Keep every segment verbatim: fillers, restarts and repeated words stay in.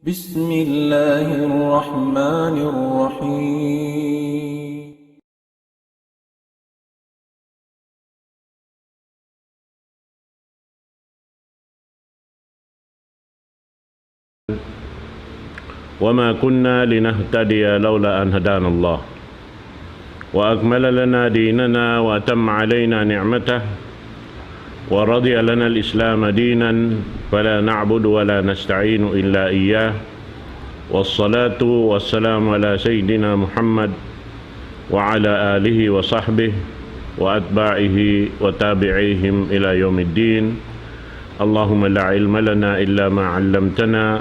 بسم الله الرحمن الرحيم. وما كنا لنهتدي لولا أن هدانا الله وأكمل لنا ديننا وأتم علينا نعمته ورضي لنا الإسلام دينا فلا نعبد ولا نستعين إلا إياه. والصلاة والسلام على سيدنا محمد وعلى آله وصحبه وأتباعه وتابعيهم إلى يوم الدين. اللهم لا علم لنا إلا ما علمتنا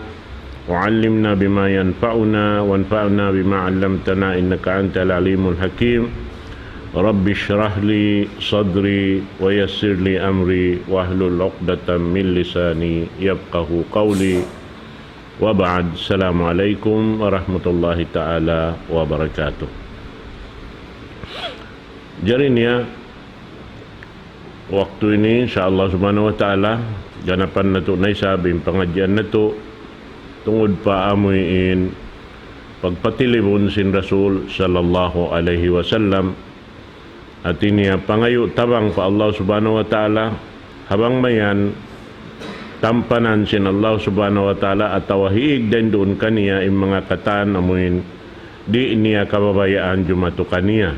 وعلمنا بما ينفعنا وانفعنا بما علمتنا إنك أنت العليم الحكيم. رب اشرح لي صدري ويسر لي أمري واحلل عقدة من لساني يفقه قولي. وبعد، السلام عليكم ورحمة الله تعالى وبركاته. Jari niya, waktu ini, insya Allah subhanahu wa ta'ala, ganapan natu' na isab in pangadjian natu', tungud pa amuin pagpatilibun sin Rasul sallallahu alayhi wasallam, hati niya pangayu' tabang pa Allah subhanahu wa ta'ala, ha bang mayan tampanan sin Allah subhanahu wa ta'ala atawa hiig dayn duun kaniya in manga katan amuin di' niya kababayaan jumatu kaniya.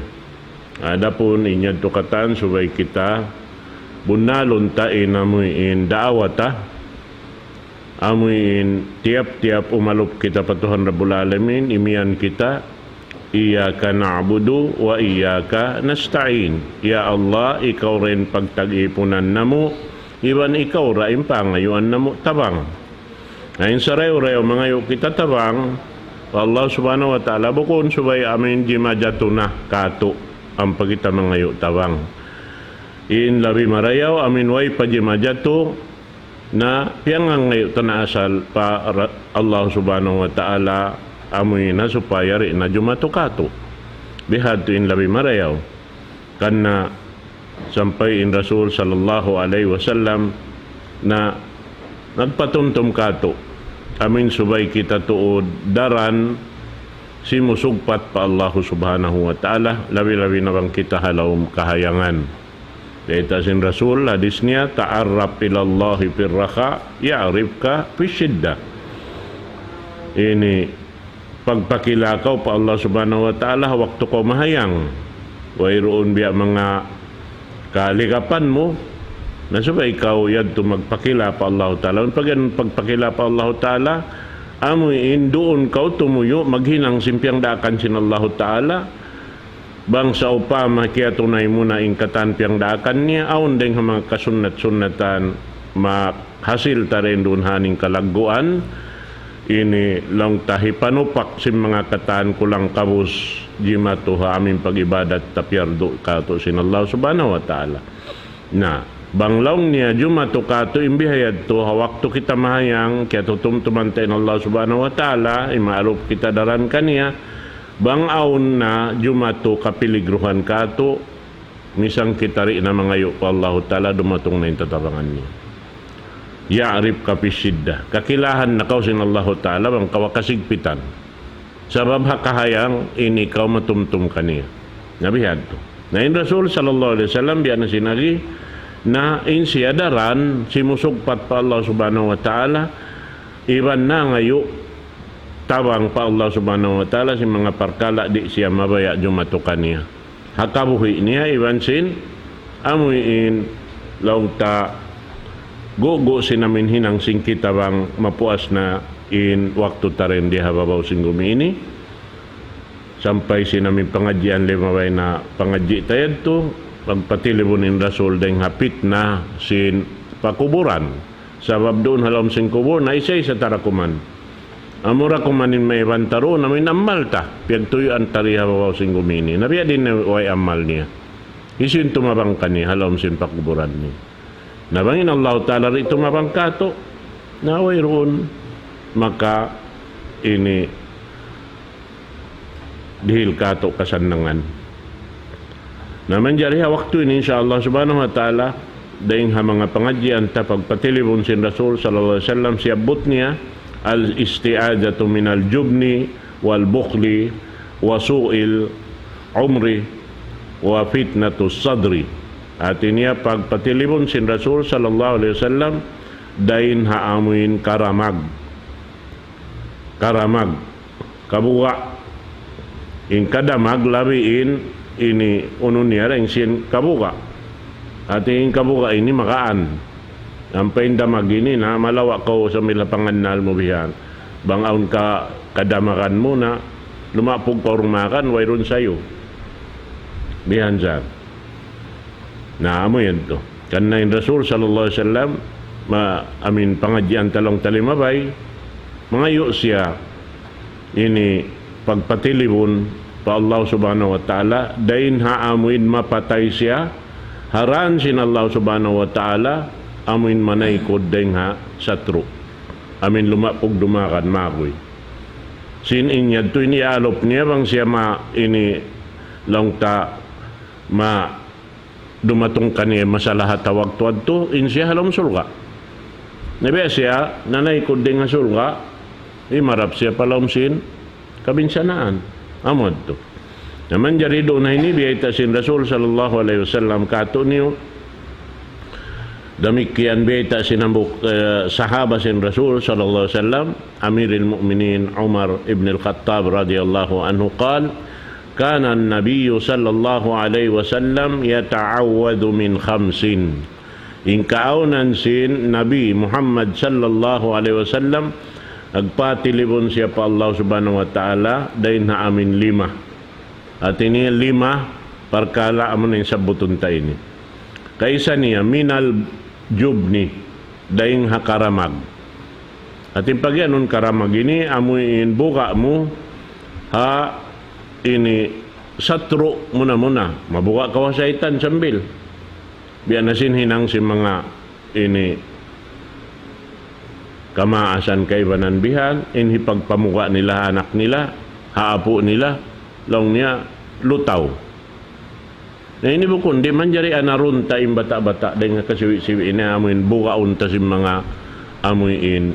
Adapun in yadtu katan subay kita bunnalun ta in amuin daawa ta, amuin tiyap-tiyap umalup kita pa Tuhan Rabbul Alamin, imiyan kita, إياك نعبد وإياك نستعين. Ya Allah, ikaw ra in pagtag-ipunan namu', iban ikaw ra in pangayuan namu' tabang. Na in sarayaw-rayaw mangayu' kita tabang pa Allah subhanahu wa ta'ala, bukun subay amuin jimajatu na katu' ampa kita mangayu' tabang. In labi marayaw, amuin way pa jimajatu, na piyangangayu' ta na asal pa ra-, Allah subhanahu wa ta'ala, amuin na supaya di' na jumatu katu'. Bihadtu in labi marayaw. Karna' sampay in Rasul sallallahu alayhi wasallam na nagpatumtum katu', amuin subay kita tuud daran simusugpat pa Allah subhanahu wa ta'ala, labi-labi na bang kita ha lawm kahayangan. Bayta' sin Rasul, hadis niya, تعرف إلى الله في الرخاء يعرفك في الشدة. Ini, pagpakila kaw pa Allah subhanahu wa ta'ala waktu kaw mahayang. Wayruun biya' manga kaligapan mu, na subay kaw yadtu magpakila pa Allah ta'ala. Pag-, pagpakila pa Allah ta'ala, amuin duun kaw tumuyu', maghinang sin piyangdaakan sin Allah ta'ala, bang sawpama kiyatunay mu na in katan piyangdaakan niya, awn dayng ha manga kasunnat-sunnatan, mahasil ta dayn duun ha ini kalagguan, ini laung ta hipanupak sin manga katan kulang kabus, jimatu ha amuin pag-ibadat ta piyardu katu' sin Allah subhanahu wa ta'ala. Na, bang laung niya jumatu katu' in biha yadtu, ha waktu kita mahayang, kiyatutumtuman ta in Allah subhanahu wa ta'ala, imaalup kita daran kaniya, bang awn na jumatu kapiligruhan katu', misan kita di' na mangayu' pa Allahu ta'ala, dumatung na in tatabangan niya. يعرفك في الشدة. Kakilahan na kaw sin Allahu ta'ala, bang kaw ha kasigpitan. Sabab ha kahayang ini kaw matumtum kaniya. Na bihadtu. Na in Rasul sallallahu alayhi wasallam biya' na sin agi, na in siya daran simusugpat pa Allah subhanahu wa ta'ala, iban nangayu' tabang pa Allah subhanahu wa ta'ala sin manga parkala' di' siya mabaya' jumatu kaniya. Ha kabuhi' niya iban sin amuin laung ta gugu' sin amuin hinang sin kita bang mapuas na in waktu ta dayn di ha babaw sin gumi ini. Sampay sin amuin pangadjian limabay na pangadji' ta yadtu, pagpatilibun in Rasul dayng ha pitna sin pakuburan. Sabab duun ha lawm sin kubul, na isa-isa ta da kuman. Amura kuman in maiban ta duun, amuin ammal ta, piyagtuyuan ta di ha babaw sin gumi ini. Na biya' diin na way ammal niya. Hisiyu in tumabang kaniya ha lawm sin pakuburan niya. Na bang in Allahu ta'ala di' tumabang katu', na wayruun maka ini dihil katu' kasannangan. Na manjari ha waktu ini, insya Allah subhanahu wa ta'ala, dayng ha manga pangadjian ta pagpatilibun sin Rasul sallallahu alayhi wasallam, siyabbut niya, الاستعاذة من الجبن والبخل وسوء الأمر وفتنة الصدر. Hati niya pagpatilibun sin Rasul sallallahu alayhi wasallam dayn ha amuin karamag. Karamag. Kabuga'. In kadamag labi in ini unu niya dayn sin kabuga'. Hati in kabuga' ini magaan. Ampa in damag ini na malawa' kaw sa mila pangannal mu bihan. Bang awn ka kadamagan mu na lumapug pa urung makan, wayruun sayu. Bihan sa. Na, amu yadtu. Karna' in Rasul sallallahu alayhi wasallam, ma-, amin pangadjian ta laung ta limabay, mangayu' siya ini pagpatilibun pa Allah Subhanahu wa Ta'ala, dayn ha amuin mapatay siya, ha dān sin Allah Subhanahu wa Ta'ala, amuin manaykud dayn ha satru'. Amin lumapug dumagan maguy. Sin in yadtu ini alup niya bang siya ma ini laung ta ma dumatung kaniya masalah ha waktu yadtu, in siya ha lawm surga'. Na biya' siya, nanaykud dayn ha surga', himarap siya pa lawm sin kabinsanaan. Amu yadtu. Na manjari duun na ini biyayta' sin Rasul sallallahu alayhi wasallam kātu'niyu. Damikkiyan biyayta' sin hambuuk, eh, sahaba sin Rasul sallallahu alayhi wasallam, Amiril Mu'minin Umar ibn al-Khattab radiyallahu anhu قال: كان النبي صلى الله عليه وسلم يتعوذ من خمس. In kaawnan sin Nabi Muhammad sallallahu alayhi wasallam, nagpatilibun siya pa Allah Subhanahu wa Ta'ala, dayn ha amuin lima. Hati niya lima parkala' amu na in sabbutun ta ini. Kaisa niya, من الجبن, dayn ha karamag. Hati pagiyanun karamag ini, amuin buga' mu, ha ini satru' muna-muna. Mabuga' kaw ha saytan sambil. Biya' na sin hinang sin manga ini kamaasan kaibanan bihan, in hipagpamuga' nila ha anak nila, ha apu' nila, laung niya lutaw. Na ini bukun, di' manjari anarun ta in bata'-bata', dayn ha kasiwi'-siwi' ini amuin bugaun ta sin manga amuin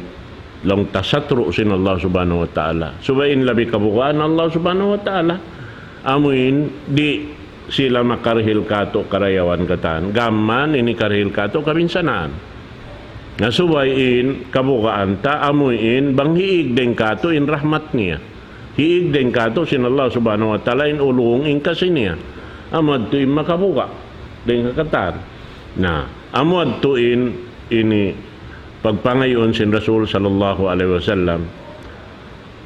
laung ta satru' sin Allah Subhanahu wa Ta'ala. Subay in labi kabugaan Allah Subhanahu wa Ta'ala, amuin di' sila makarihil kātu' karayawan katan. Gam mayan ini karihil kātu' kabinsanaan. Na subay in kabugaan ta amuin bang hiig dayn kātu' in rahmat niya. Hiig dayn kātu' sin Allah Subhanahu wa Ta'ala in ulung in kasi niya. Amu yadtu in makabuga' dayn ha katan. Na, amu yadtu in ini pagpangayuun sin Rasul sallallahu alayhi wasallam.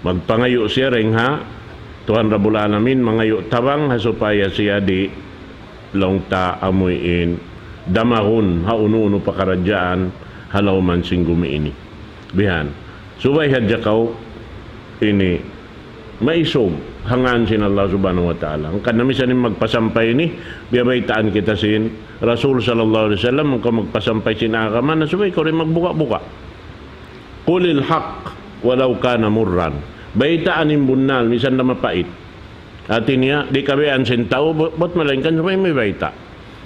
Magpangayu' siya dayn ha Tuhan Rabbul Alamin, mangayu' tabang ha supaya siya di' laung ta amuin damagun ha unu-unu pakaradjaan ha lawm sin gumi ini. Bihan. Subay hadja kaw ini maisug ha ngan sin Allah Subhanahu wa Ta'ala. Hangkan na misan in magpasampay ini, biyabaytaan kita sin Rasul sallallahu alayhi wasallam, hangkan magpasampay sin agama na subay kaw di' magbuga'-buga'. قل الحق ولو كان مرا. Baytaan in bunnal, misan da mapait. Hati niya, di' kabayaan sin tau, bu-, buwat malaingkan subay mabayta'.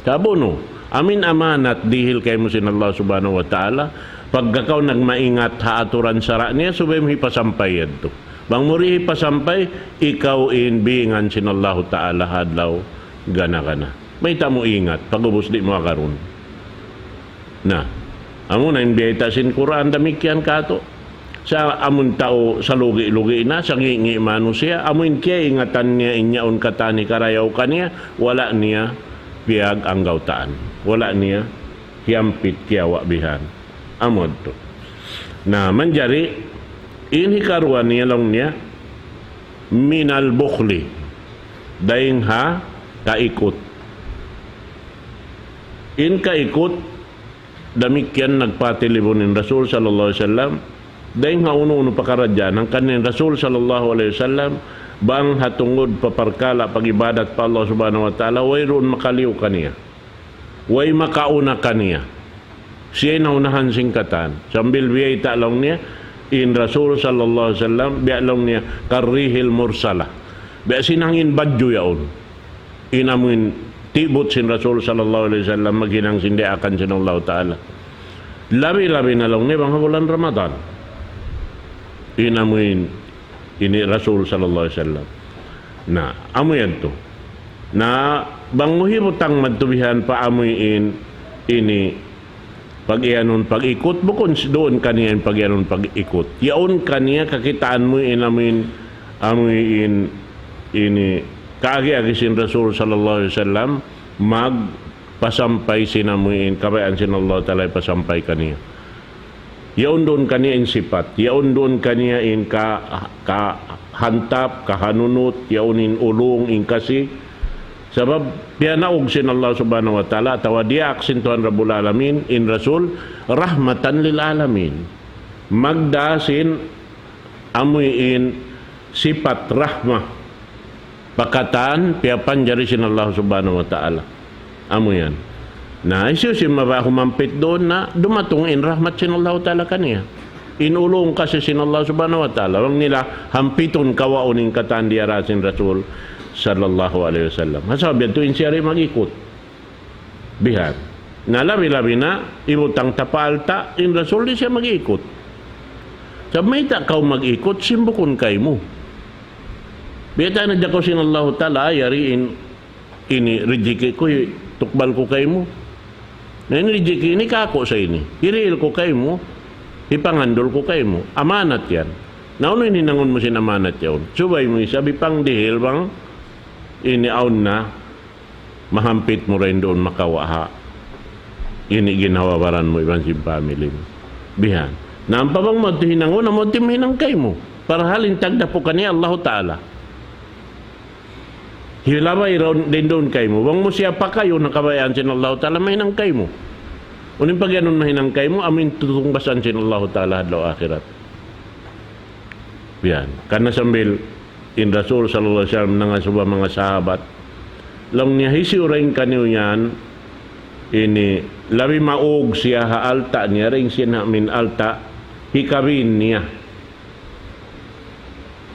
Sabab unu, amuin amanat dihil kaymu sin Allah Subhanahu wa Ta'ala, pagka kaw nagmaingat ha aturan sara' niya, subay mu hipasampay yadtu. Bang mu di' hipasampay, ikaw in biyingan sin Allahu Ta'ala ha adlaw gana-gana. Mayta' mu ingat, pag'ubus di' mu agarun. Na, amu na in biyayta' sin Qur'an damikkiyan kātu'. Sa' amun tau salugi'-lugi' na, sangi'-ngi' manusiya', amu in kiyaingatan niya in yaun katan hikarayaw kaniya, wala' niya piyag-anggawtaan. Wala' niya hiyampit kiyawa' bihan. Amu yadtu. Na, manjari, in hikaruwa niya laung niya, من البخل, dayn ha kaikut. In kaikut, damikkiyan nagpatilibun in Rasul sallallahu alayhi wasallam, dayn ha unu-unu pakaradjaan, hangkan in Rasul sallallahu alayhi wasallam, bang ha tungud pa parkala' pag-ibadat pa Allah Subhanahu wa Ta'ala, wayruun makaliyu kaniya. Way makauna kaniya. Siya in naunahan sin katan. Sambil biyayta' laung niya, in Rasul sallallahu alayhi wasallam, biya' laung niya, كالريح المرسلة. Biya' sin hangin badju' yaun. In amuin tibut sin Rasul sallallahu alayhi wasallam maghinang sin diyaakan sin Allah Ta'ala. Labi-labi na laung niya bang ha bulan Ramadan. in amuin ini Rasul sallallahu alayhi wasallam. Na, amu yadtu. Na, bang mu hibutang madtu bihan pa amuin ini pag-iyanun pag-ikut, bukun s-, duun kaniya in pag-iyanun pag-ikut. Yaun kaniya kakitaan mu in amuin, amuin ini kaagi-agi sin Rasul sallallahu alayhi wasallam, magpasampay sin amuin kabayaan sin Allah Ta'ala ipasampay kaniya. Yaun duun kaniya in sipat, yaun duun kaniya in ka-, kahantap, kahanunut, yaun in ulung, in kasi. Sabab, piyanaug sin Allah Subhanahu wa Ta'ala, atawa diyaak sin Tuhan Rabbul Alamin, in Rasul, rahmatan lil alamin. Magdā sin amuin sipat rahmah. Pa katan piyapanjari sin Allah Subhanahu wa Ta'ala. Amu yan. Na, hisiyu-siyu in mabaya' humampit duun na dumatung in rahmat sin Allah Ta'ala kaniya. In ulung kasi sin Allah Subhanahu wa Ta'ala. Bang nila hampitun kawaun in katan diyarā sin Rasul sallallahu alayhi wasallam. Ha sabab yadtu in siya di' mag-ikut. Bihan. Na labi-labi na, hibutang ta pa alta', in Rasul di' siya mag-ikut. Sa' mayta' kaw mag-ikut, sin bukun kaymu. Biya' ta na diyako sin Allahu Ta'ala, yari in, ini rijiki' ku, tukbal ku kaymu. Na in rijiki' ini kāku' sa ini. Hirihil ku kaymu, hipangandul ku kaymu. Amanat yan. Na unu in hinangun mu sin amanat yaun? Subay mu isab hipangdihil bang ini awn na mahampit mu dayn duun makawa' ha ini ginhawa-baran mu iban sin family mu. Bihan. Na ampa bang mu yadtu hinangun, amu yadtu in mahinang kaymu. Parhal in tagdapu' kaniya Allahu Ta'ala. Hilabay dayn duun kaymu. Bang mu siya pakayun ha kabayaan sin Allahu Ta'ala, mahinang kaymu. Unu in pagiyanun mahinang kaymu, amu in tutungbasan sin Allahu Ta'ala ha adlaw akhirat. Yan. Karna' sambil in Rasul sallallahu alayhi wasallam nangasubu ha manga sahabat. Laung niya, hisiyu dayn kaniyu yan, ini labi maug siya ha alta' niya, dayn sin amuin alta', hikabin niya.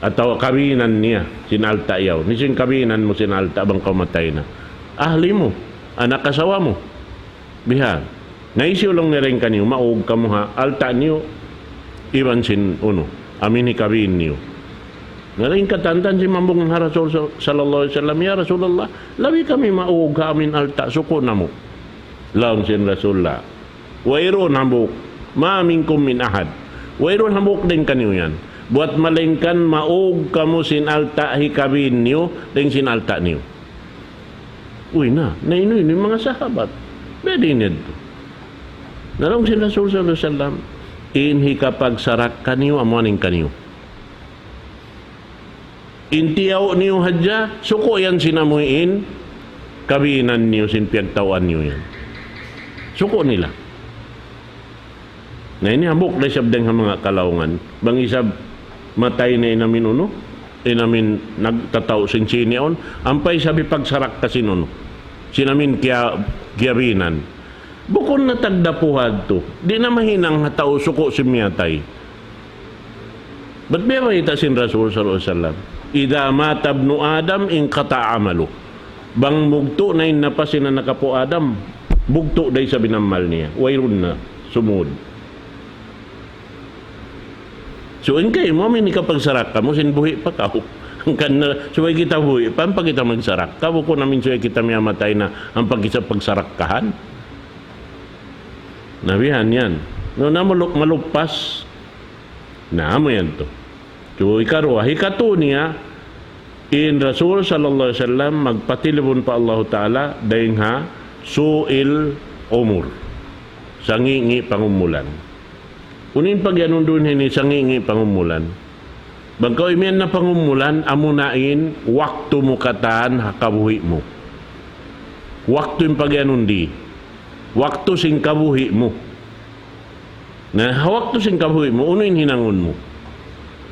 Atawa kabinan niya, sin alta' yaun. Hisiyu in kabinan mu sin alta' bang kaw matay na? Ahli mu, anak asawa mu. Bihan. Na hisiyu laung niya dayn kaniyu, maug kamu ha alta' niyu, iban sin unu, amuin hikabin niyu. Na dayn katantan sin mambung ha Rasul sa-, sallallahu alayhi wasallam, "Ya Rasulullah, labi kami maug ha amuin alta', suku' namu'." Laung sin Rasul, "La." Wayruun hambuuk. "Ma minkum min ahad." Wayruun hambuuk dayn kaniyu yan. Buwat malaingkan maug kamu sin alta' hikabin niyu, dayn sin alta' niyu. Uy na, nainu-inu in manga sahabat. Biyadiin yadtu. Na laung sin Rasul sallallahu alayhi wasallam, in hikapagsarak kaniyu, amu in kaniyu. In tiyaw' niyu hadja, suku' yan sin amuin kabinan niyu, sin piyagtaw'an niyu yan. Suku' nila. Na ini hambuuk da isab dayn ha manga kalaungan. Bang isab matay na in amuin unu, in amuin nagtataw' sin sini yaun, ampa isab hipagsarak ka sin unu. Sin amuin kiya-, kiyabinan. Bukun na tagdapu' hadtu. Di' na mahinang ha tau suku' sin miyatay. Bat biya' bayta' sin Rasul sallallahu alayhi wasallam, "Idha mata ibnu Adam inqata'a amaluh." Bang bugtu' na in napas sin anak apu' Adam, bugtu' da isab in amal niya. Wayruun na sumud. So, in kaymu, amuin hikapagsarak kamu, sin buhi' pa kaw. Hangkan na, subay kita buhi' pa, ampa kita magsarak. Kamu ku namin subay kita miyamatay na, ampa kita pagsarakkahan. Na bihan yan. No, na malu-, maluppas. Na, amu yan tu. Tu, ikaruwa. Hikatu niya, in Rasul sallallahu alayhi wasallam magpatilibun pa Allahu Ta'ala dayn ha su'il umur. Sangi'-ngi' pangumulan. Unu in pagiyanun duun ini sangi'-ngi' pangumulan? Bang kaw imiyan na pangumulan, amuna in waktu mu katan ha kabuhi' mu. Waktu in pagiyanun di. Waktu sin kabuhi' mu. Na, ha waktu sin kabuhi' mu, unu in hinangun mu?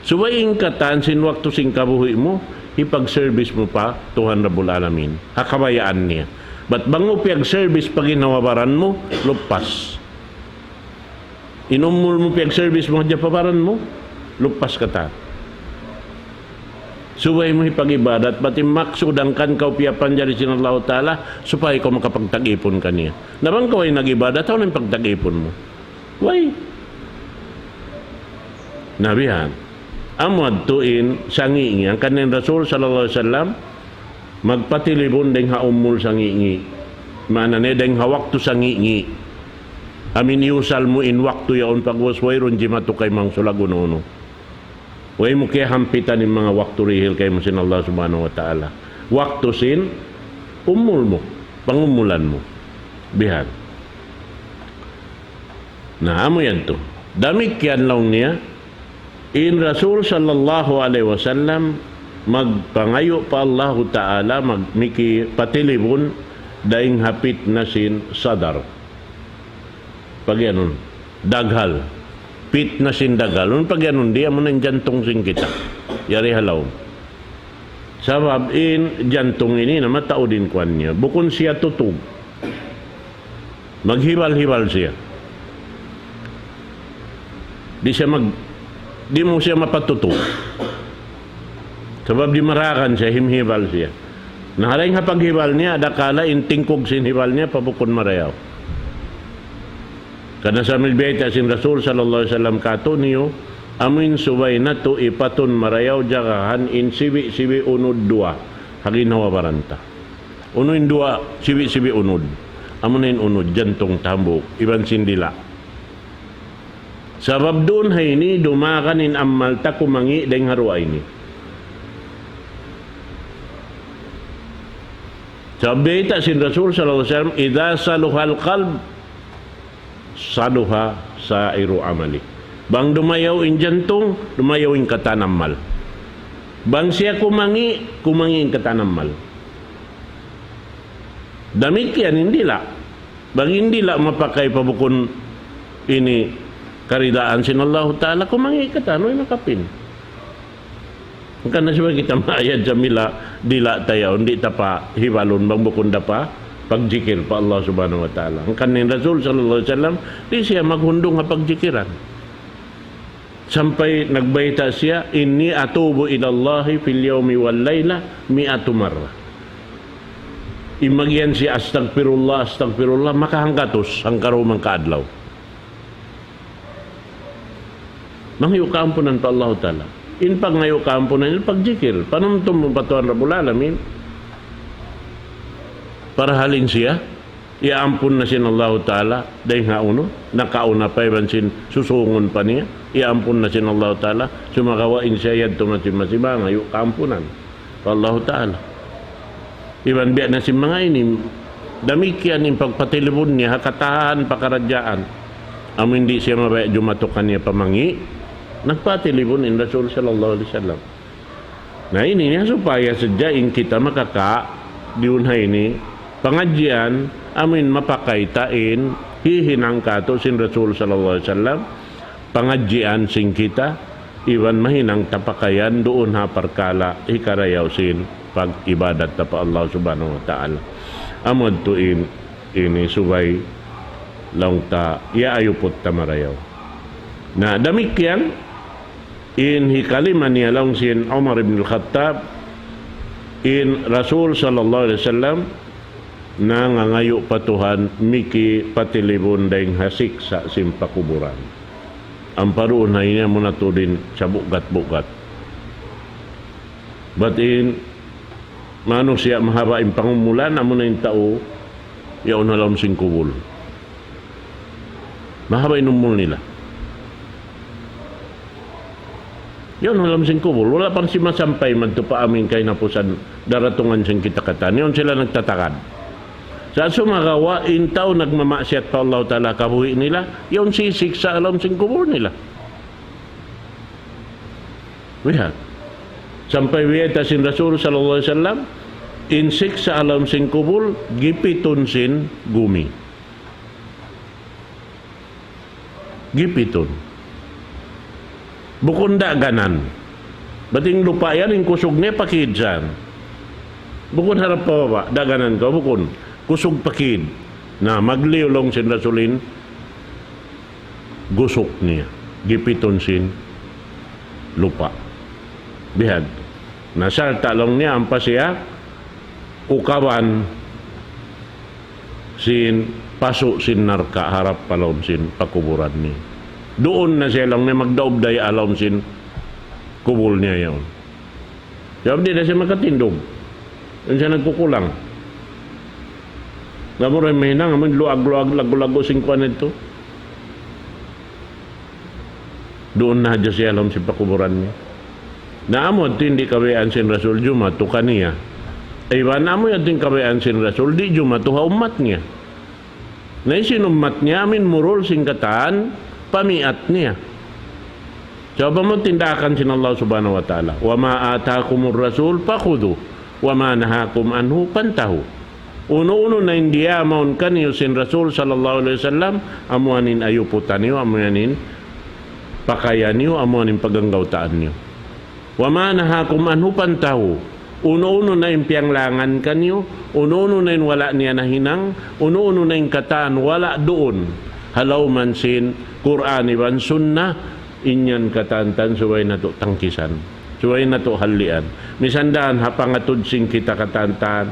Subay in katan sin waktu sin kabuhi' mu, hipag-service mu pa Tuhan Rabbul Alamin. Ha kabayaan niya. Bat bang mu piyag-service pa ginhawa-baran mu, luppas. In umul mu piyag-service mu hadja pa baran mu, luppas katan. Subay mu hipag-ibadat, bat in maksud hangkan kaw piyapanjari sin Allahu Ta'ala, supaya kaw makapagtag-ipun kaniya. Na bang kaw way nag-ibadat, hawnu in pagtag-ipun mu? Way. Na bihan. Amu yadtu in sangi'-ngi'. Hangkan in Rasul sallallahu alayhi wasallam magpatilibun dayng ha umul sangi'-ngi'. Maana niya dayng ha waktu sangi'-ngi'. Amu in iyusal mu in waktu yaun pag'ubus wayruun jimatu kaymu mangsulag unu-unu. Way mu kiyahampitan in manga waktu dihil kaymu sin Allah Subhanahu wa Ta'ala. Waktu sin umul mu, pangumulan mu. Bihan. Na, amu yadtu. Damikkiyan laung niya, in Rasul sallallahu alayhi wasallam magpangayu' pa Allahu Ta'ala, mag-, miki patilibun dayng ha pitna sin sadar. Pagiyanun, daghal. Pitna sin daghal. Unu pagiyanun, di' amu na in jantung sin kita. Yari ha lawm. Sabab in jantung ini na mataud in kuwan niya. Bukun siya tutug. Maghibal-hibal siya. Di' siya mag-, di' mu siya mapatutug. Sabab dimaragan siya, himhibal siya. Na ha dayng ha paghibal niya, adakala in tingkug sin hibal niya, pa bukun marayaw. Karna' sa' biyayta' sin Rasul sallallahu alayhi wasallam kātu'niyu, amu in subay natu' ipatun marayaw jagahan in sibi'-sibi' unud duwa, ha ginhawa-baran ta. Unu in duwa sibi'-sibi' unud? Amu na in unud, jantung, hambuuk, iban sin dila'. Sabab duun ha ini dumagan in amal ta kumangi' dayng ha duwa ini. Sabab biyayta' sin Rasul sallallahu alayhi wasallam, إذا صلح القلب صلح سائر العمل. Bang dumayaw in jantung, dumayaw in katan amal. Bang siya kumangi', kumangi' in katan amal. Damikkiyan in dila'. Bang in dila' mapakay pa bukun ini karidaan sin Allahu Ta'ala, kumangi' katan, way makapin. Hangkan na subay kita maayad sa mila dila' ta yaun, di' ta pa hibalun bang bukun da pa pagjikil pa Allah Subhanahu wa Ta'ala. Hangkan in Rasul sallallahu alayhi wasallam, di' siya maghundung ha pagjikiran. Sampay nagbayta' siya, إني أتوب إلى الله في اليوم والليلة مائة مرة. In magiyan siya, "Astagfirullah, astagfirullah," makahanggatus, hangkaruman ka adlaw. Mangayu' kaampunan pa Allahu Ta'ala. In pangayu' kaampunan, in pagjikil, panumtum mu pa Tuhan Rabbul Alamin. Parhalin siya, iyaampun na sin Allahu Ta'ala, dayng ha unu, nakauna pa iban sin susungun pa niya, iyaampun na sin Allahu Ta'ala, sumagawa' in siya yadtu masi-, masi mangayu' kaampunan pa Allahu Ta'ala. Iban biya' na sin manga ini, damikkiyan in pagpatilibun niya, ha katahan pakaradjaan. Amu in di' siya mabaya' jumatu kaniya pa mangi', nagpatilibun in Rasul sallallahu alayhi wasallam. Na ini niya supaya sadja in kita makaka-, diyun ha ini, pangadjian, amu in mapakay ta in, hihinang kātu' sin Rasul sallallahu alayhi wasallam, pangadjian sin kita, iban mahinang ta pakayan duun ha parkala' hikarayaw sin pag-ibadat ta pa Allah Subhanahu wa Ta'ala. Amu yadtu in, ini subay laung ta, iyaayuput ta marayaw. Na damikkiyan, in hikalima niya laung sin Umar ibn al-Khattab, in Rasul sallallahu alayhi wasallam, nangangayu' pa Tuhan, miki patilibun dayng ha siksa' sin pakuburan. Ampa duun ha ini amu na tuud in sabugat-bugat. Bat in manusiya' mahaba' in pangumulan, amu na in tau yaun ha lawm sin kubul. Mahaba' in umul nila. Yaun ha lawm sin kubul, wala' pa simasampay madtu pa amu in kahinapusan daratungan sin kita katan. Yaun sila nagtatagad. Sa' sumagawa' in tau nagmamaksiyat pa Allahu Ta'ala kabuhi' nila, yaun sisiksa' ha lawm sin kubul nila. Biya'. Sampay biyayta' sin Rasul sallallahu alayhi wasallam, in siksa' ha lawm sin kubul, gipitun sin gumi. Gipitun. Bukun daganan. Bat in lupa' yan, in kusug niya pakid san. Bukun harap pa baba', daganan kaw, bukun. Kusug pakid. Na, magliyu laung sin Rasul in gusuk niya. Gipitun sin lupa'. Biya' hadtu. Na, sarta' laung niya, ampa siya, ukaban sin pasu' sin narka' harap pa lawm sin pakuburan niya. Duun na siya laung niya magdaub-dayag ha lawm sin kubul niya yaun. Sabab di' da siya makatindug. Yan siya nagkukulang. Namu' ra mahinang, amun luag-luag, lagu-lagu sin kuwan itu. Duun na hadja siya ha lawm sin pakuburan niya. Na amu yadtu in di' kabayaan sin Rasul, jumatu kaniya. Iban amu yadtu in kabayaan sin Rasul, di' jumatu ha ummat niya. Na hisiyu in ummat niya, amu in murul sin katan pamiat niya. Sabab amu in tindakan sin Allah Subhanahu wa Ta'ala. وما آتاكم الرسول فخذوه وما نهاكم عنه فانتهوا. Unu-unu na in diyā mawn kaniyu sin Rasul sallallahu alayhi wasallam, amu yan in ayuputan niyu, amu yan in pakaya niyu, amu yan in paganggawtaan niyu. وما نهاكم عنه فانتهوا. Unu-unu na in piyanglangan kaniyu, unu-unu na in wala' niya nahinang, unu-unu na in katan wala' duun ha lawm sin Qur'an iban Sunnah, in yan katan-katan subay natu' tangkisan. Subay natu' hallian. Misan da ha pangatud sin kita katan-katan,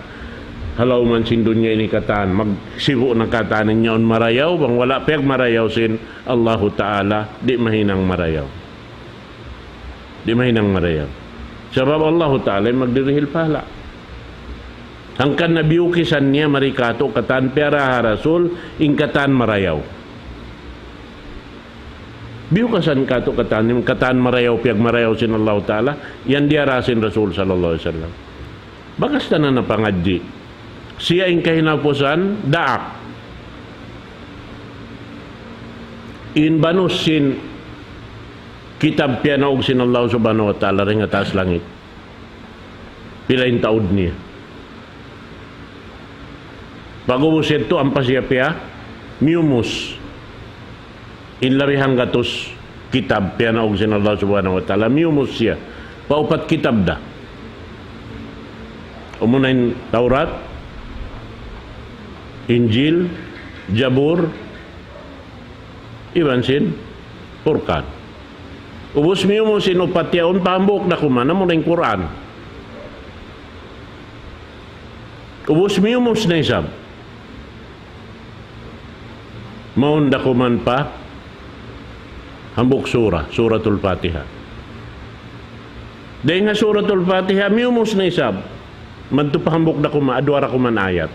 ha lawm sin dunya ini katan, magsibu' na katan in yaun marayaw, bang wala' piyagmarayaw sin Allahu Ta'ala, di' mahinang marayaw. Di' mahinang marayaw. Sabab Allahu Ta'ala in magdirihil pahala'. Hangkan na biyukisan niya mari katu' katan piyara ha Rasul, in katan marayaw. Biyukisan katu' katan, in katan marayaw, piyagmarayaw sin Allahu Ta'ala, yan diyara sin Rasul sallallahu alayhi wasallam. Bakas ta na napangadji'. Siya in kahinapusan, daak. In banus sin kitab piyanaug sin Allah Subhanahu wa Ta'ala dayn ha taas langit. Pila in taud niya. Pag'ubus yadtu ampa siya piya miyumus. In labi hanggatus kitab piyanaug sin Allah Subhanahu wa Ta'ala, miyumus siya. Paupat kitab da. Amuna in Taurat, Injil, Jabur, iban sin Furqan. Ubus miyumus in upat yaun, pahambuuk da kuman, amuna in Qur'an. Ubus miyumus na isab. Mawn da kuman pa hambuuk sura, Suratul Fatiha. Dayn ha Suratul Fatiha, miyumus na isab. Madtu pa hambuuk da kuman, duwa da kuman ayat.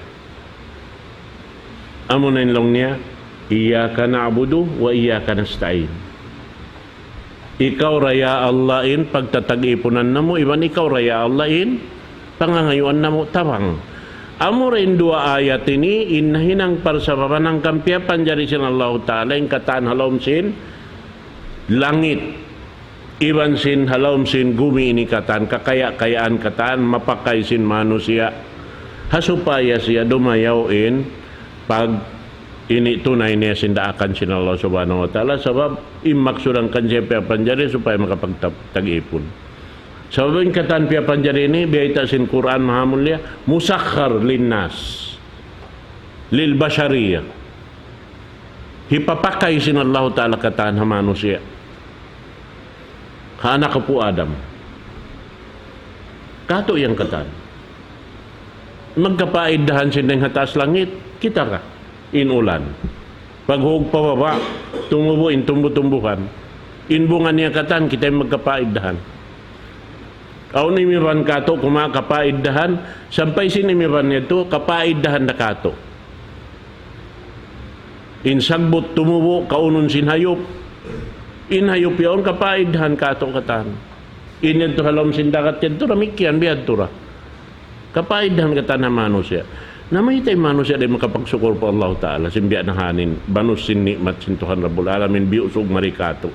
Amuna in laung niya, إياك نعبد وإياك نستعين. Ikaw ra ya Allah in pagtatag-ipunan namu', iban ikaw ra ya Allah in pangangayuan namu' tabang. Amura in duwa ayat ini, in nahinang parsababan hangkan piyapanjari sin Allahu Ta'ala, in katan ha lawm sin langit, iban sin ha lawm sin gumi ini katan, kakaya-kayaan katan, mapakay sin manusiya'. Ha supaya siya dumayaw in pag ini tunay niya sin daakan sin Allah Subhanahu wa Ta'ala, sabab in maksud hangkan siya piyapanjari supaya makapagtag-ipun. Sabab in katan piyapanjari ini, biyayta' sin Qur'an Mahamulliya, مسخر للناس، للبشرية. Hipapakay sin Allahu Ta'ala katan ha manusiya'. Ha anak apu' Adam. Katu' yan katan. Magkapaiddahan sin dayn ha taas langit, kita' ka. In ulan. Paghug pa baba', tumubu' in tumbu-tumbuhan. In bunga niya katan, kita' in magkapaiddahan. Awn imiban katu', kumawa' kapaiddahan, sampay sin imiban niya tu, kapaiddahan da katu'. In sagbut tumubu', kaunun sin hayup. In hayup yaun kapaiddahan katu' katan. In yadtu ha lawm sin dagat yadtu, damikkiyan biyadtu ra. Kapaiddahan katan ha manusiya'. Na mayta' in manusiya' di' makapagsukul pa Allahu Ta'ala, sin biya' na ha yan in banus sin ni'mat sin Tuhan Rabbul Alamin, biyusug mari katu'.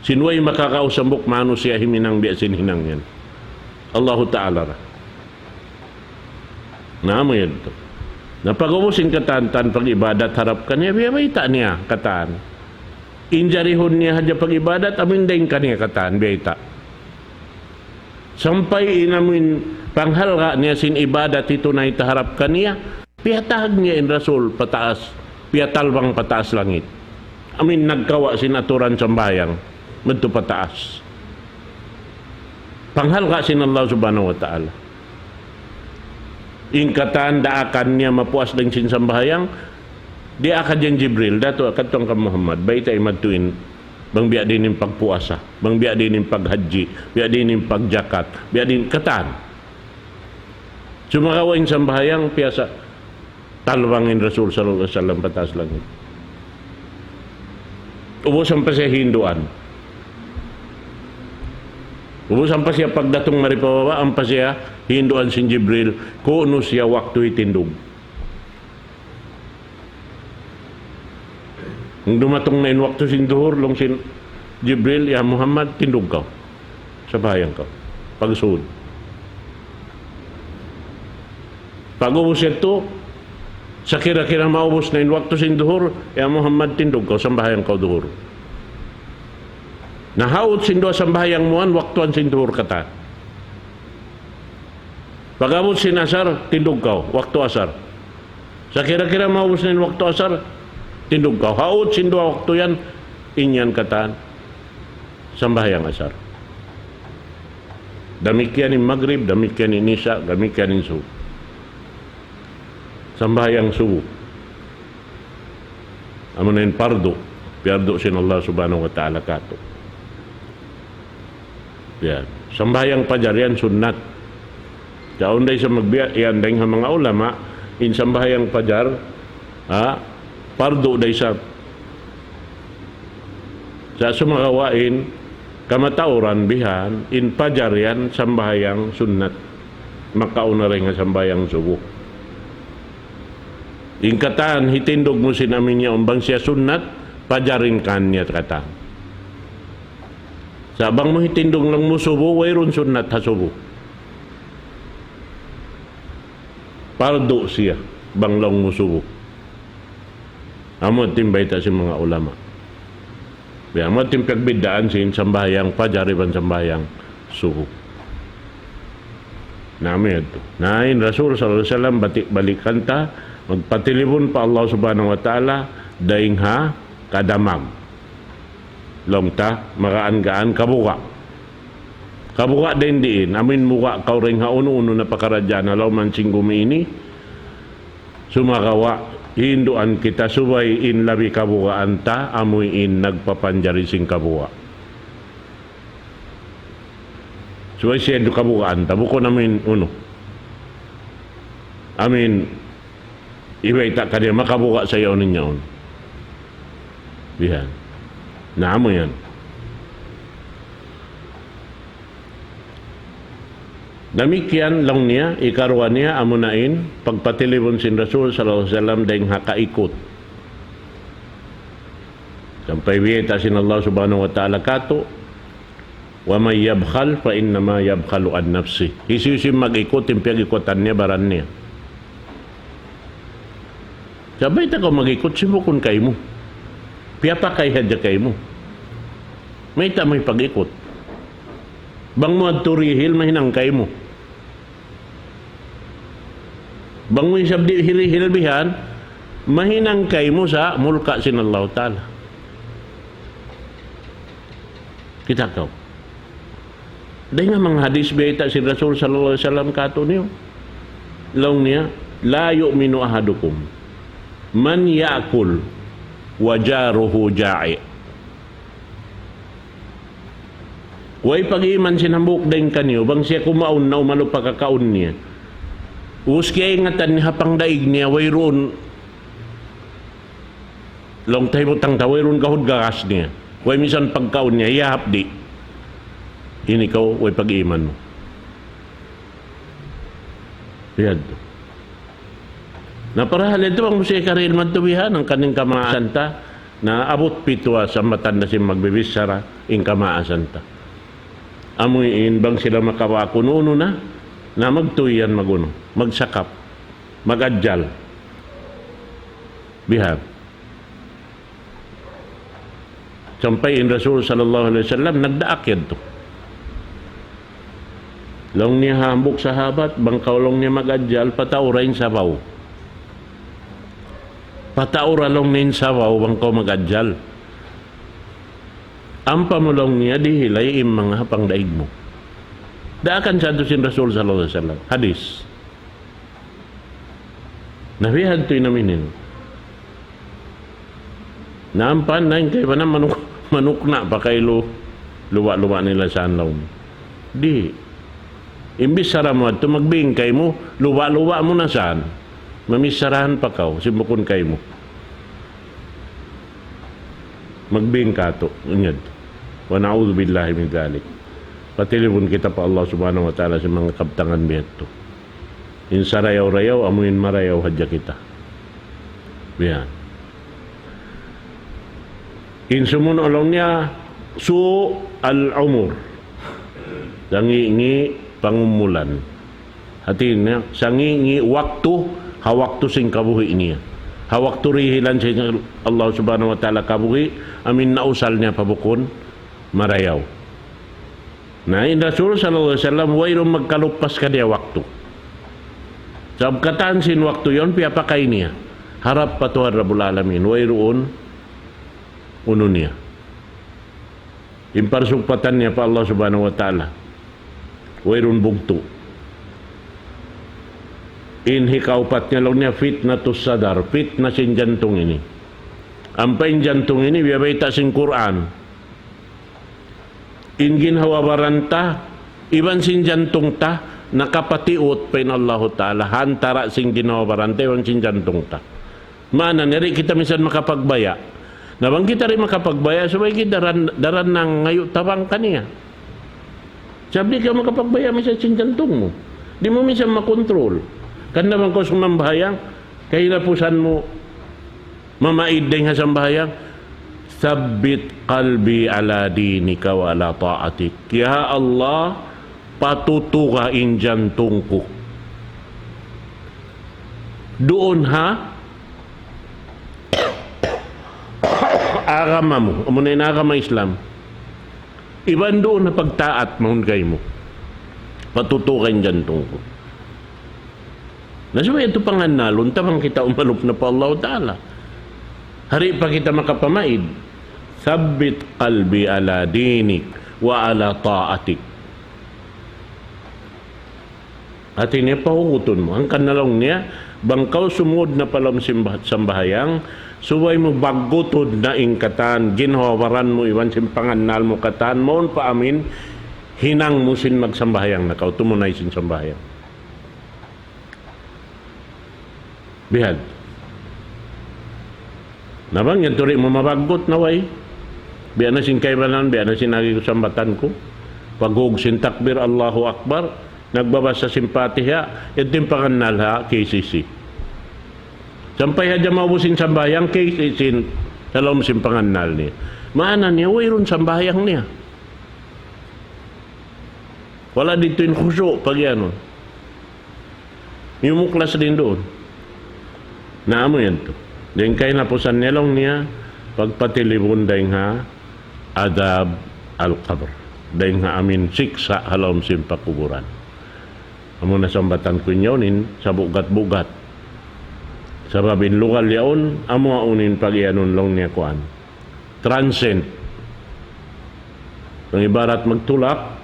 Sin way makakaus hambuuk manusiya' himinang biya' sin hinang yan. Allahu Ta'ala ra. Na amu yadtu. Na pag'ubus in katan-katan pag-ibadat harap kaniya, biya' bayta' niya katan. In jarihun niya hadja pag-ibadat, amu in dayn kaniya katan, biyayta'. Sampay in amu in panghalga' niya sin ibadat hitunay ta harap kaniya, piyatahag niya in Rasul pataas, piyatalbang pataas langit. Amu in nagkawa' sin aturan sambahayang, madtu pataas. Panghalga' sin Allah Subhanahu wa Ta'ala. In katan daakan niya mapuas dayn sin sambahayang, diyaak hadja in Jibril, datu' kadtu hangkan Muhammad, baytai madtu in Bang biya' diin in pagpuasa, bang biya' diin in paghajji, biya' diin in pagjakat, biya' diin katan. Sumagawa' in sambahayang piyasa talbang in Rasul sallallahu alayhi wasallam pa taas langit. Ubus ampa siya hinduan. Ubus ampa siya pagdatung mari pa baba', ampa siya hinduan sin Jibril, kunu' siya waktu hitindug. Nung dumatung na in waktu sin duhur, laung sin Jibril, "Ya Muhammad, tindug kaw. Sambahayang kaw. Pagsuud." Pag-ubus yadtu, sakira-kira maubus na in waktu sin duhur, "Ya Muhammad, tindug kaw, sambahayang kaw duhur." Na ha ut sin duwa sambahayang mu yan, waktuan sin duhur katan. Pag-abut sin asar, tindug kaw, waktu asar. Sakira-kira maubus na in waktu asar, tindug kaw. Ha ut sin duwa waktu yan, in yan katan, sambahayang asar. Damikkiyan in magrib, damikkiyan in isa, damikkiyan in subuh. Sambahayang subuh. Amu na in pardu, piyardu sin Allah Subhanahu wa Ta'ala katu'. Yan. Sambahayang pajar yan sunnat. Sa' awn da isab magbiya', yan dayn ha manga ulama, in sambahayang pajar, ha, pardu da isab. Sa' sumagawa' in kamatauran bihan, in pajar yan sambahayang sunnat. Makauna dayn ha sambahayang subuh. In katan hitindug mu sin amu in yaun bang siya sunnat, pajar in kaniya katan. Sa' bang mu hitindug laung mu subuh, wayruun sunnat ha subuh. Pardu siya, bang laung mu subuh. Amu in bayta' sin manga ulama. Biya' amu in pagbiddaan sin sambahayang pajar iban sambahayang subuh. Na amu yadtu. Na in Rasul sallallahu alayhi wasallam bati-, balikan ta, magpatilibun pa Allah Subhanahu wa Ta'ala, dayn ha kadamag. Laung ta, magaan-gaan kabuga'. Kabuga' dayn diin, amu in muga' kaw dayn ha unu-unu na pakaradjaan ha lawm sin gumi ini, sumagawa', hinduan kita subay in labi kabugaan ta, amu in nagpapanjari sin kabuga'. Subay siya hindu' kabugaan ta, bukun amu in unu. Amu in ibayta' kaniya makabuga' sa yaun in yaun. Bihan. Na amu yan. Damikkiyan laung niya, ikaruwa niya, amu na in pagpatilibun sin Rasul sallallahu alayhi wasallam dayn ha kaikut. Sampay biyayta' sin Allah Subhanahu wa Ta'ala katu', ومن يبخل فإنما يبخل عن نفسه. Hisiyu-siyu in mag-ikut, in piyag-ikutan niya baran niya. Sa' mayta' kaw mag-ikut, sibu' kunu' kaymu. Piyapakay hadja kaymu. Mayta' mu hipag-ikut. Bang mu adtu rihil, mahinang kaymu. Bang mu isab di' hirihil bihan, mahinang kaymu sa' mulka' sin Allahu Ta'ala. Kita' kaw. Dayn ha manga hadis biyayta' sin Rasul sallallahu alayhi wasallam katu' niyu. Laung niya, لا يؤمن أحدكم من يأكل وجاره جائع. Way pag-iman sin hambuuk dayn kaniyu, bang siya kumaun na umalup pa kakaun niya. Ubus kiyaingatan niya ha pangdaig niya, wayruun laung ta hibutang ta, wayruun kahud garas niya. Way misan pagkaun niya, iyahap di'. Ini kaw, way pag-iman mu. Biyadtu. Na parahal yadtu bang mu siya karihil madtu bihan, in kaniya kamaasan ta, na abut pitu sa' matan na sin magbibichara, in kamaasan ta. Amu in bang sila makawa' kunu'-unu na, na magtuy yan mag-unu, magsakap, mag-adjal. Bihan. Sampay in Rasul sallallahu alayhi wasallam nagdaak yadtu. Laung niya ha hambuuk sahabat, bang kaw laung niya mag-adjal, pataura in sabaw. Pataura laung niya in sabaw, bang kaw mag-adjal. Ampa mu laung niya dihilay in manga ha pangdaig mu. Daakan sa yadtu sin Rasul sallallahu alayhi wasallam. Hadis. Na bihadtu in amu in. Na ampa na in kaibanan manuk-, manukna' pa kaylu, luwa'-luwa' nila saan laung. Di'. Imbis sara mu adtu magbingkay mu, luwa'-luwa' mu na saan. Mamisarahan pa kaw, sin bukun kaymu. Magbingka tu, inyad. Wa na'udhu billahi min dhalik. Patilibun kita pa Allah Subhanahu wa Ta'ala sin manga kabtangan biya' yadtu. In sarayaw-rayaw, amu in marayaw hadja kita. Biya' yan. In sumungu' laung niya, su' al-umur. Sangi'-ngi' pangumulan. Hati niya, sangi'-ngi' waktu, ha waktu sin kabuhi' niya. Ha waktu dihilan sin Allah Subhanahu wa Ta'ala kabuhi', amu in nausal niya pa bukun marayaw. Na in Rasul sallallahu alayhi wasallam, wayruun magkaluppas kaniya waktu. Sabab katan sin waktu yaun, piyapakay niya. Harap pa Tuhan Rabbul Alamin, wayruun unu niya. In parsugpatan niya pa Allah Subhanahu wa Ta'ala. Wayruun bugtu'. In hikaupat niya laung niya fitnatus sadar, fitna sin jantung ini. Ampa in jantung ini, biya' bayta' sin Qur'an. In ginhawa-baran ta, iban sin jantung ta, nakapatiut pa in Allahu Ta'ala, ha antara' sin ginhawa-baran ta, iban sin jantung ta. Maana niya, di' kita minsan makapagbaya'. Na bang kita di' makapagbaya', subay kita daran, daran nangayu' tabang kaniya. Sabab di' kaw makapagbaya' minsan sin jantung mu. Di' mu minsan makontrol. Kan na bang kaw sumambahayang, kahinapusan mu, mamaid dayn ha sambahayang, "Thabbit qalbi ala dinika wa ala ta'atik." Ya Allah, patutuga in jantung ku. Duun ha agama mu, amu na in agama Islam. Iban duun ha pagtaat mawn kaymu. Patutuga in jantung ku. Na subay yadtu pangannalun ta bang kita umalup na pa Allahu Ta'ala. Di' pa kita makapamaid. Thabbit qalbi ala dinik wa ala ta'atik. Hati niya pahugutun mu. Hangkan na laung niya, bang kaw sumud na pa lawm simba-, sambahayang, subay mu baggutun na in katan, ginhawa-baran mu, iban sin pangannal mu katan, mawn pa amin, hinang mu sin magsambahayang na kaw, tumunay sin sambahayang. Bihadtu. Na bang yan turi' mu mabaggut na way. Biya' na sin kaibanan, biya' na sin agi ku sambatan ku. Paghug sin takbir, Allahu Akbar. Nagbabasa sin Fatiha, yadtu in pangannal ha K C C. Sampay hadja maubus in sambahayang K C C in sa lawm sin pangannal niya. Maana niya, wayruun sambahayang niya. Wala' didtu in khushu' pag-iyanun. Miyumuklas dayn duun. Na amu yan tu. Dayn kahinapusan niya laung niya, pagpatilibun dayn ha adhab al-qabr. Dayn ha amin siksa' ha lawm sin pakuburan. Amu na sambatan ku in yaun in sabugat-bugat. Sabab in lugal yaun, amu yaun in pag-iyanun laung niya kuwan. Transient. Bang ibarat magtulak,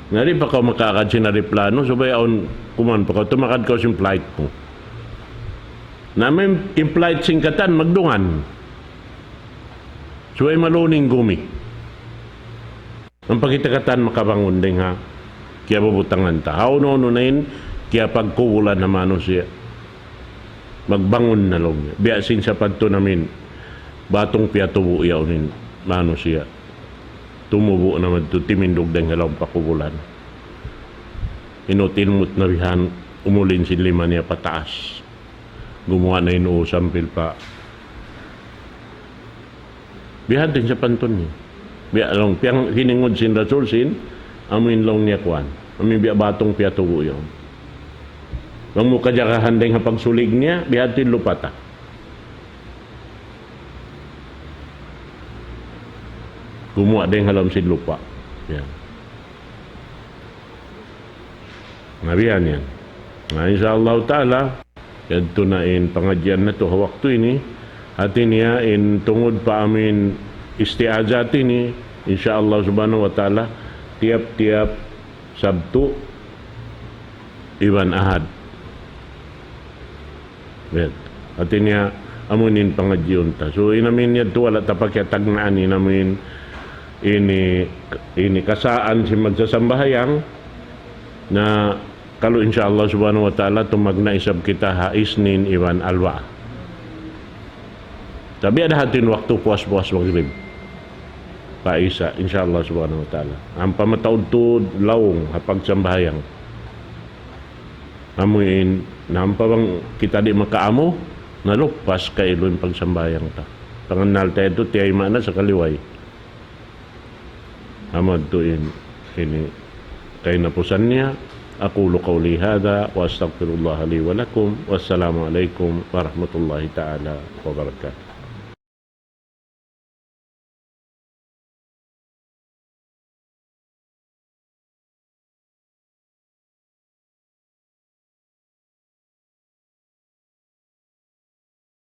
na di' pa kaw makaagad sin aeroplano, subay awn kuman pa kaw, tumakad kaw sin flight mu. Na amu in flight sin katan, magdungan. Subay maluning gumi. Ampa kita katan makabangun dayn ha kiyabubutangan ta. Hawnu-hawnu na in kiyapagkubulan ha manusiya'. Magbangun na laung niya. Biya' sin sapadtu namin, batung piyatubu' yaun in manusiya'. Tumubu' na madtu timindug dayn ha lawm pakubulan. Inut-inut na bihan, umulin sin lima niya pataas. Gumuwa' na in ū sampil pa. Bihadtu in sapantun niya. Biya' laung, piyang hiningud sin Rasul sin, amu in laung niya kuwan. Amu in biya' batung piyatubu' yaun. Bang mu kajagahan dayn ha pagsulig niya, bihadtu in lupa ta. Gumuwa' dayn ha lawm sin lupa. Yan. Na biya' yan. Na, insya Allah Ta'ala, yadtu na in pangadjian natu' ha waktu ini. Hati niya in tungud pa amin isti'azat ini, insya Allah Subhanahu wa Ta'ala, tiyap-tiyap Sabtu iban Ahad. Yan. Hati niya, Amu ini in pangadjiun ta. So, in amu in yadtu wala' ta pa kiyatagnaan in amu in ini, ini kasaan sin magsasambahayang na kalu insya Allah subhanahu wa ta'ala tumagna' isab kita ha Isnin iban Alwa'. Tabi' ada hati in waktu puas-puas magrib. Pa Isa, insya Allah subhanahu wa ta'ala. Ampa mataud tuud laung ha pagsambahayang. Amu in, na ampa bang kita di' makaamu, nalupas kailu in pagsambahayang ta. Pangannal ta yadtu, tiyayma' na sakali way. Amu yadtu in, ini, kahinapusan niya. أقول قولي هذا وأستغفر الله لي ولكم. والسلام عليكم ورحمة الله تعالى وبركاته.